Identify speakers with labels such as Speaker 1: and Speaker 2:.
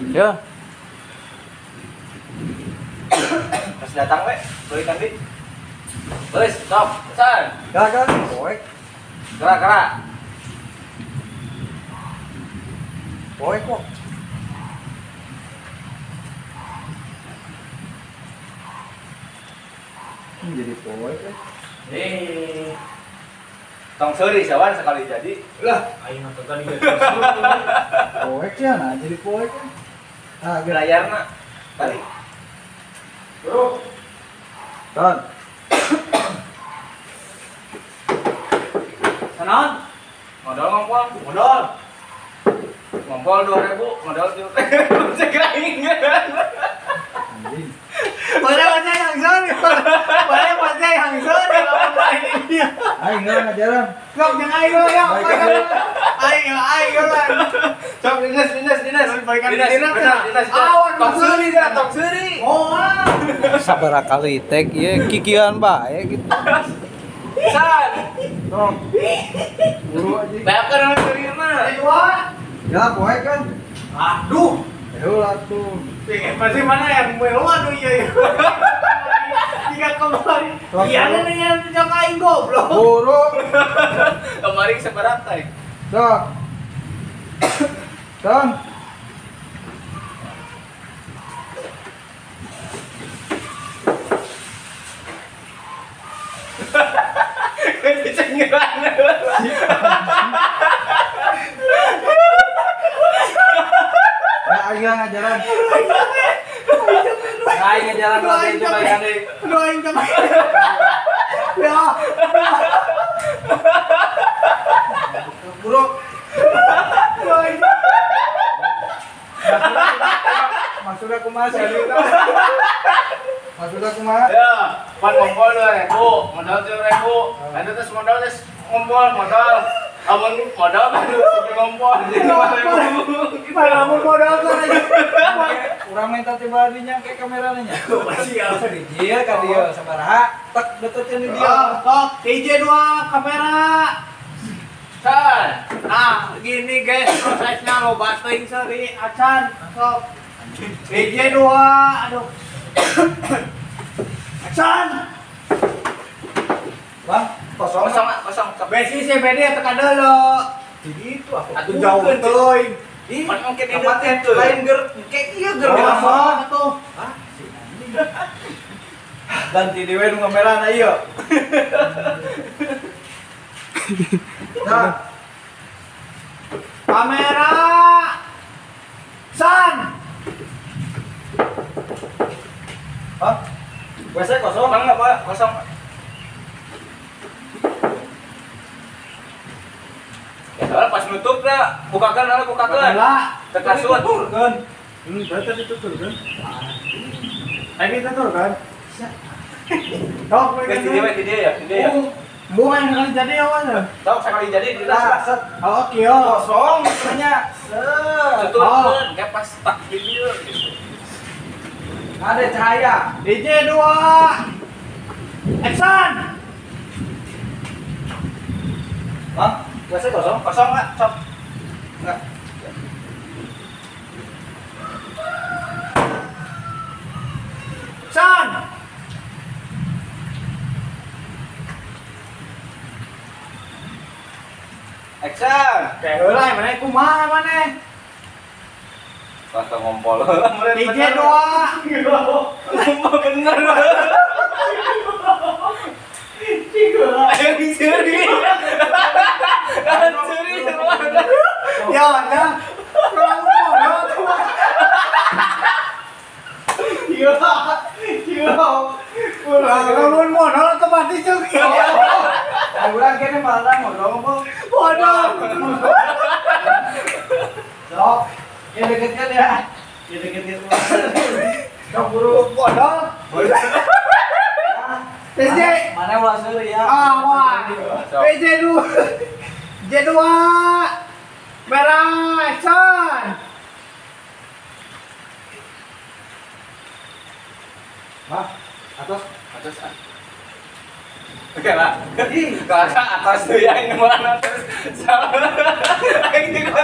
Speaker 1: Ya. Pas datang we, balikan deui. Geus, stop. San.
Speaker 2: Gagal, poek.
Speaker 1: Gerak-gerak.
Speaker 2: Poek kok. Jadi poek eh.
Speaker 1: Nih. Tong seuri sawan sekali jadi.
Speaker 3: Lah, aing mah tadi geus.
Speaker 2: Poek ya, nah jadi poek.
Speaker 1: Ah, layarna. Balik.
Speaker 2: Bro. Ton.
Speaker 1: Sanon. Modal ngompol, modal. Ngompol 2000, modal 3.000. Cek aing.
Speaker 2: Anjing.
Speaker 3: Boleh baca yang sore. Boleh baca yang sore lawan ini.
Speaker 2: Aing geus ngajaran.
Speaker 3: Sok jeung aing ya. Aing aing lah.
Speaker 1: Sok dinas. Dinas.
Speaker 3: Awan
Speaker 1: tong seuri dah, tong seuri.
Speaker 3: Oh.
Speaker 4: Sabaraha kali tek ieu kikian bae gitu.
Speaker 1: San.
Speaker 2: Sok. Buru aja.
Speaker 1: Bayakeun anu seuri mah.
Speaker 3: Dua.
Speaker 2: Ya poek kan.
Speaker 3: Aduh.
Speaker 2: Heula tuh.
Speaker 3: Pasti mana yang meluan tuh iya. Tiga kemarin. Iya nih yang punya kain goblok.
Speaker 2: Buru.
Speaker 1: Kemarin seberat teh.
Speaker 2: Sok. Ton.
Speaker 1: Cengeran.
Speaker 2: Nah, aing ngajaran.
Speaker 1: Aing ngajaran lagi coba deui.
Speaker 3: Doain coba. Ya.
Speaker 2: Bro.
Speaker 3: Doain.
Speaker 2: Maksudnya kumaha sih? Maksudnya kumaha?
Speaker 1: Ya, pan ngompol 2000, modal 3.000. Lanjut terus modal terus ngompol modal. Amun modal baru ngompol jadi 5.000.
Speaker 3: Amun modal tuh aja.
Speaker 2: Urang minta tiba dinya kayak kameranya nya.
Speaker 3: Masih ya.
Speaker 2: Dijil ka dieu sabaraha tek detetin di dieu.
Speaker 3: Sok, DJ 2 kamera.
Speaker 1: San.
Speaker 3: Nah, gini guys prosesnya lo teuing seuri acan. Sok. DJ 2, aduh. Acan.
Speaker 2: Bang, kosong
Speaker 1: kosong.
Speaker 3: Besi CBD tekan dulu.
Speaker 2: Jadi itu aku.
Speaker 3: Atuh jauh teuing.
Speaker 2: Ih,
Speaker 1: pan mungkin
Speaker 2: tempatnya lain ger kayak ieu ger
Speaker 3: mah atuh.
Speaker 2: Hah? Si anjing. Ganti dewe nu kamerana ieu. Nah.
Speaker 3: Kamera. San.
Speaker 2: Hah? WC kosong?
Speaker 1: Enggak, Pak. Kosong. Ya, soalnya pas nutup dah, bukakan ala bukakan. Tekan suat.
Speaker 2: Kan. Berarti dituturkan.
Speaker 3: Ini tuturkan. Tok,
Speaker 1: di dia ya, di dia ya.
Speaker 3: Bukan sekali jadi awalnya.
Speaker 1: Tok sekali jadi di tas.
Speaker 3: Oh, oke,
Speaker 2: kosong maksudnya. Set.
Speaker 1: Tuturkan kayak pas tak video gitu.
Speaker 2: Ada cahaya.
Speaker 3: DJ 2. Action.
Speaker 2: Bang, WC kosong?
Speaker 1: Kosong enggak? Sok.
Speaker 2: Enggak.
Speaker 3: Action.
Speaker 1: Action.
Speaker 3: Kayak heula mana kumaha mana?
Speaker 1: Kata ngompol.
Speaker 3: DJ 2.
Speaker 1: Ngomong bener. Ayo dicuri. Curi semua.
Speaker 3: Ya ada. Modal tuh. Iya. Iya. Kurang modal tuh pasti cuk.
Speaker 2: Urang kene malah modal kok.
Speaker 3: Modal.
Speaker 2: Sok. Ya deket-deket ya. Ya deket-deket. Sok buru
Speaker 3: modal. PJ
Speaker 2: mana ulah seuri ya.
Speaker 3: Ah, wah. PJ 2. J2. Merah, action.
Speaker 2: Mah, atas,
Speaker 1: atas. Oke lah. Kakak atas tuh yang mana atas. Salah. Aing juga.